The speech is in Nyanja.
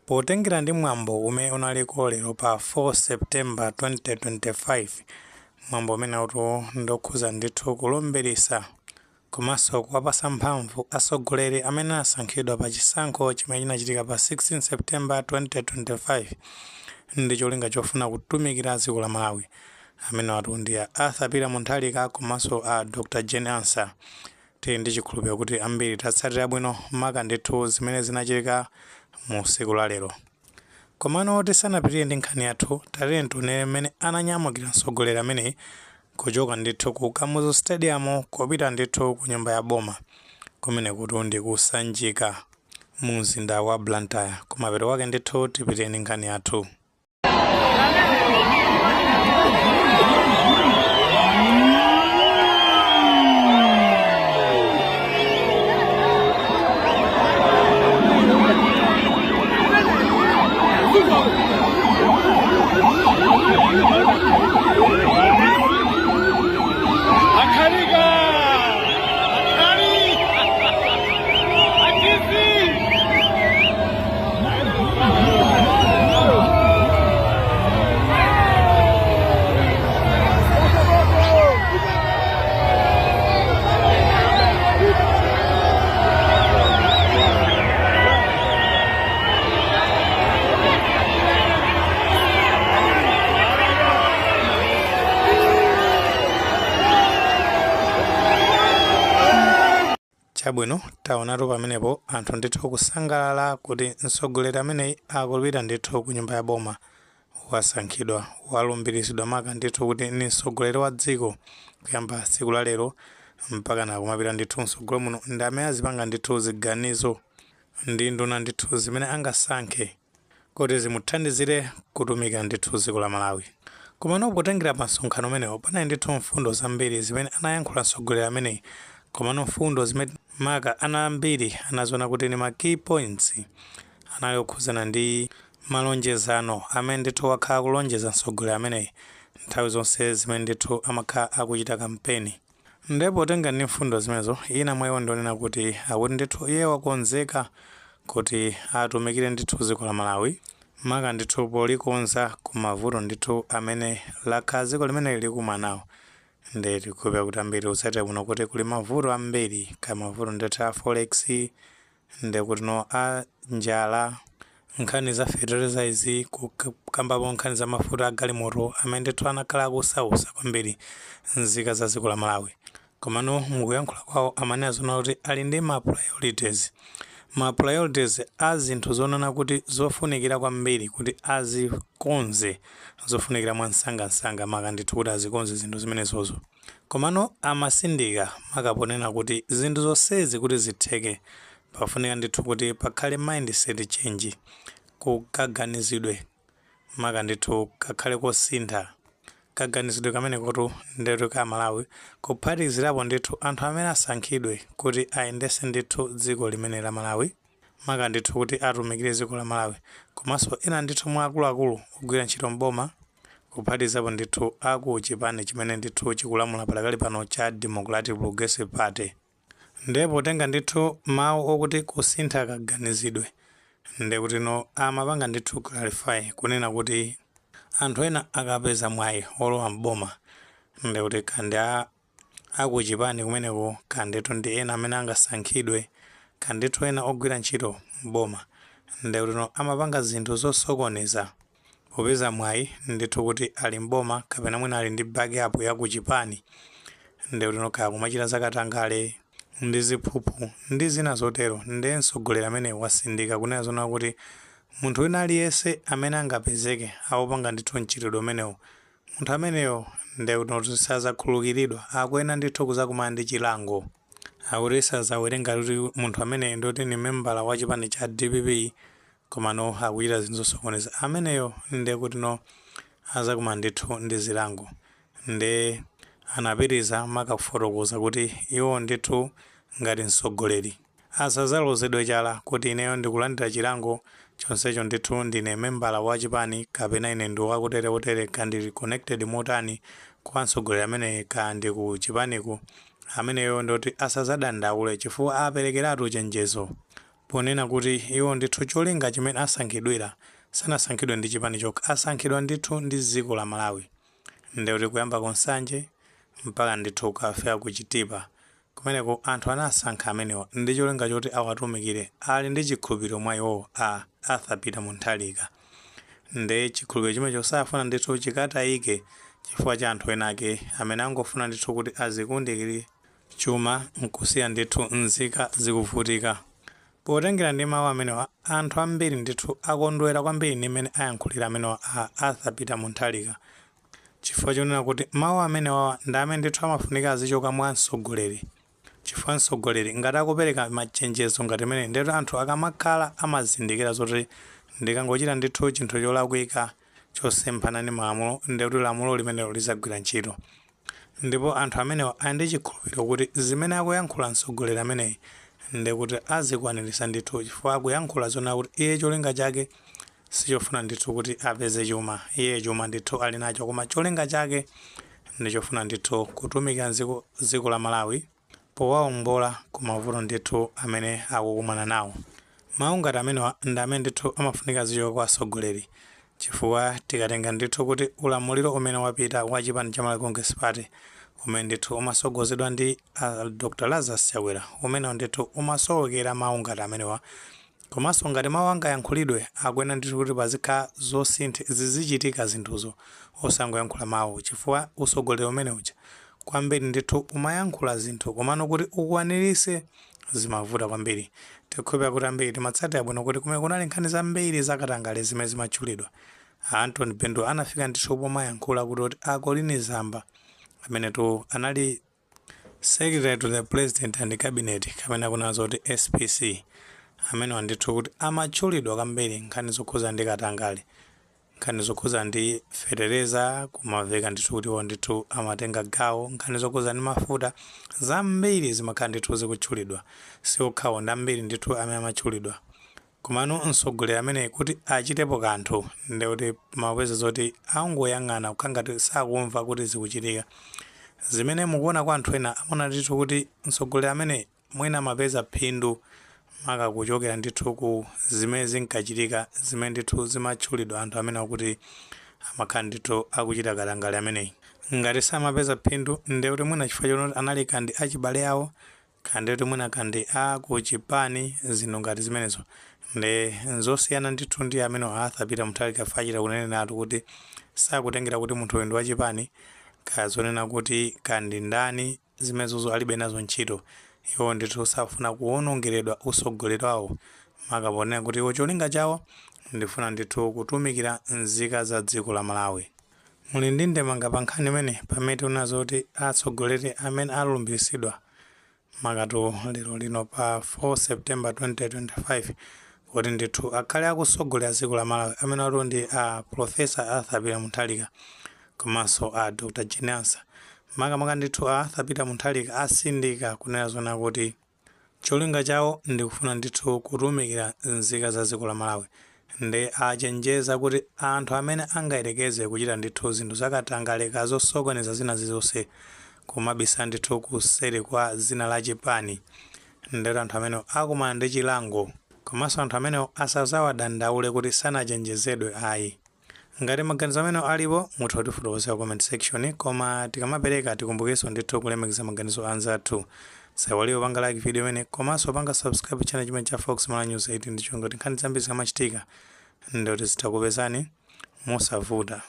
Potengera ndi mwambo umene unaliko lero pa 4 September 2025, mwambo umenewutu ndokhuza ndithu kulumbiritsa komanso kuwapasa mphamvu atsogoleri amene anasankhidwa pa chisankho chimene chinachitika pa 16 September 2025 ndi cholinga chofuna kutumikira dziko la Malawi. Amenewatu ndi a Arthur Peter Mutharika komanso a Dr Jane Ansah. Tili ndi chikhulupiriro kuti ambiri tatsatira bwino maka ndithu zimene zinachitika mu tsiku la lero. Komano tisanapitirire ndi nkhani yathu, tatiyeni tionere mmene ananyamukira mtsogoleri ameneyi kuchoka ndithu ku Kamuzu Stadium kupita ndithu ku nyumba ya boma kumenekutu ndi ku Sanjika mu mzinda wa Blantyre. Kumapeto kwake ndithu tipitire ndi nkhani yathu. Akhalika! Akhali! Achizi! Chabwino, taonatu pamenepo anthu ndithu kusangalala kuti mtsogoleri ameneyi akupita ndithu ku nyumba ya boma, wasankhidwa, walumbiritsidwa maka ndithu kuti ndi mtsogoleri wa dziko kuyamba tsiku la lero mpakana kumapita ndithu mtsogolo muno, ndi amene azipanga ndithu ziganizo ndi nduna ndithu zimene angasankhe kuti zimuthandizire kutumikira ndithu dziko la Malawi. Komano potengera pa msonkhano umenewo panali ndithu mfundo zambiri zimene anayankhula mtsogoleri ameneyi, komano mfundo zimene maka ana ambiri anaziona kuti ndi ma key points anali okhuzana ndi malonjezano amene ndithu wakhala akulonjeza mtsogoleri ameneyi nthawi zonse zimene ndithu amakhala akuchita kampeni. Nde potenga ndi mfundo zimenezo, ina mwa iwo ndionena kuti akuti ndithu iye wakonzeka kuti atumikire ndithu dziko la Malawi, maka ndithu polikonza ku mavuto ndithu amene lakhala dziko limeneli likumana nawo. Nde tikukhulupirira kuti ambiri tikutsatira bwino kuti kuli mavuto ambiri, kaya mavuto ndithu a forex, ndekuti no a njala, nkhani za fertilizer izi, kukambapo nkhani za mafuta a galimoto amene ndithu anakhala akusautsa kwambiri nzika za dziko la Malawi. Komano mukuyankhula kwawo amanena zoona kuti ali ndi ma priorities, ma priorities a zinthu zonena kuti zofunikira kwambiri kuti azikonze, zofunikira mwamsangamsanga maka ndithu kuti azikonze zinthu zimenezozo. Komano amasindika maka ponena kuti zinthu zonsezi kuti zitheke pafunika ndithu kuti pakhale mindset change, kukaganizidwe maka ndithu kakhale kosintha. Kaganizidwe kamenekotu ndetu ka Malawi kuphatikizirapo ndithu anthu amene asankhidwe kuti ayendese ndithu dziko limene la Malawi, maka ndithu kuti atumikire dziko la Malawi, komanso ena ndithu mwa akuluakulu ogwira ntchito m'boma, kuphatikizapo ndithu aku chipani chimene ndithu chikulamula padakali pano cha Democratic Progressive Party. Ndiye potenga ndithu mawu okuti kusintha kaganizidwe, ndekuti no amapanga ndithu clarify kunena kuti anthu ena akapeza mwayi olowa m'boma, ndekuti kandi a akuchipani kumeneko, kanditu ndi ena amene angasankhidwe, kanditu ena ogwira ntchito m'boma, ndekuti no amapanga zinthu zosokoneza popeza mwayi ndithu kuti ali m'boma kapena mwina ali ndi backup ya kuchipani, ndekuti no kaya kumachita zakatangale ndi ziphuphu ndi zina zotero. Ndiye mtsogoleri amene wasindika kunena zoona kuti munthu wina aliyense amene angapezeke akupanga ndithu mchitidwe umenewu, munthu ameneyo ndekuti sazakhululukiridwa, akuyenera ndithu kuzakumana ndi chilango. Akuti sazawerenga kuti munthu ameneyo ndoti ni membala wa chipani cha DPP komano akuchita zinthu zosokoneza, ameneyo ndekuti no azakumana ndithu ndi zilango. Nde anapitiriza maka kufotokoza kuti iwo ndithu ngati mtsogoleri asazalozedwe chala kuti ineyo ndikulandira chilango chonsecho ndithu ndine membala wa chipani kapena ine ndi wakutere kutere, kandili connected motani kwa mtsogoleri amene kandi ku chipaniku, ameneyo ndoti asazadandaule chifukwa aperekeratu chenjezo. Ponena kuti iwo ndithu cholinga chimene asankhidwira, sanasankhidwe ndi chipani chokha, asankhidwa ndithu ndi dziko la Malawi. Ndekuti kuyamba ku Nsanje mpaka ndithu kukafika ku Chitipa kumeneko, anthu anasankha amenewa ndi cholinga choti awatumikire. Ali ndi chikhulupiriro mwa iwowo a Arthur Peter Mutharika, nde chikhulupiriro chimenecho safuna ndithu chikatayike chifukwa cha anthu ena ake amene angofuna ndithu kuti azikundikire chuma nkusiya ndithu nzika zikuvutika. Potengera ndi mawu amenewa, anthu ambiri ndithu akondwera kwambiri ndi mmene ayankhulira amenewa a Arthur Peter Mutharika, chifukwa chonena kuti mawu amenewawa ndi amene ndithu amafunika azichoka mwa mtsogoleri, chifukwa mtsogoleri ngati akupereka machenjezo ngati imene, ndetu anthu akamakhala amazindikira zoti ndikangochita ndithu chinthu cholakwika chosemphana ndi malamulo, ndekuti lamulo limenelo lizagwira ntchito. Ndipo anthu amenewa ali ndi chikhulupiriro kuti zimene akuyankhula mtsogoleri ameneyi ndekuti azikwanirisa ndithu, chifukwa akuyankhula zonena kuti iye cholinga chake sichofuna ndithu kuti apeze chuma. Iye chuma ndithu ali nacho, koma cholinga chake ndichofuna ndithu kutumikira dziko la Malawi powawombola ku mavuto ndithu amene akukumana nawo. Mawu ngati amenewa ndi amene ndithu amafunika azichoka kwa atsogoleri, chifukwa tikatenga ndithu kuti ulamuliro umene wapita wa chipani cha Malawi Congress Party, umene ndithu umasogozedwa ndi Dr Lazarus Chakwera, umenewo ndithu umasowekera mawu ngati amenewa. Komanso ngati mawu angayankhulidwe, akuyenera ndithu kuti pazikhala zosintha, zizichitika zinthuzo, osangoyankhula mawu, chifukwa usogoleri umene uja kwambiri ndithu umayankhula zinthu, komano kuti ukwanirise zimavuta kwambiri. Tikukhulupirira kuti ambiri timatsatira bwino kuti kumene kunali nkhani zambiri zakatangale zimene zimatchulidwa, Anthony Bendo anafika ndithu pomayankhula kuti a Colleen Zamba, amenetu anali Secretary to the President and Cabinet, kapena kunena zoti SPC, amenewa ndithu kuti amatchulidwa kwambiri nkhani zokhuza ndi katangale, nkhani zokhuza ndi fetereza. Kumaveka ndithu kuti iwo ndithu amatenga gawo nkhani zokhuza ndi mafuta. Zambiri zimakhala ndithu zikutchulidwa. Siokhawo, ndi ambiri ndithu amene amatchulidwa. Komano mtsogoleri amene kuti achitepo kanthu, ndikuti mapeza zoti angoyang'ana kukhala ngati sakumva kuti zikuchitika. Zimene mukuona kwa anthu ena, amaona ndithu kuti mtsogoleri amene mwina amapeza phindu maka kuchokera ndithu ku zimene zinkachitika, zimene ndithu zimatchulidwa anthu amene akuti amakhala ndithu akuchita katangale ameneyi. Ngati samapeza phindu, ndikuti mwina chifukwa choti anali kandi achibale awo, kandi kuti mwina kandi a kuchipani, zinthu ngati zimenezo. Ndi nzosiyana ndithu ndi amene Arthur Peter Mutharika achita kuneneratu kuti sakutengera kuti munthu uyu ndi wachipani, kaya zonena kuti kandi ndani, zimenezozo alibe nazo ntchito. Iwo ndithu safuna kuwonongeredwa usogoleri wawo, maka ponena kuti iwo cholinga chawo ndifuna ndithu kutumikira nzika za dziko la Malawi. Muli ndi ndemanga pa nkhani imene, pamene tikuona zoti atsogoleri amene alumbiritsidwa makatu lero lino pa 4 September 2025 kuti ndithu akhale akusogolera dziko la Malawi, amene atu ndi a Professor Arthur Peter Mutharika komanso a Dr Jane Ansah? Makamaka ndithu a Arthur Peter Mutharika asindika kunena zona kuti cholinga chawo ndikufuna ndithu kutumikira nzika za dziko la Malawi, ndi achenjeza kuti anthu amene angayerekeze kuchita ndithu zinthu zakatangale, kazosokoneza zina zilizonse, kumabisa ndithu kuseri kwa dzina la chipani, ndero anthu amenewo akumana ndi chilango. Komanso anthu amenewo asazawadandaule kuti sanachenjezedwe ayi. Ngati maganizo amenewo alipo, mutha kutifotokozera comment section. Koma tikamapereka, tikumbukenso ndithu kulemekeza maganizo anzathu. Saiwaliwo panga like video imene, komanso panga subscribe channel chimene cha Fox Malawi News 8, ndicho ngati nkhani zambiri zikamachitika ndoti zitakupezani mosavuta.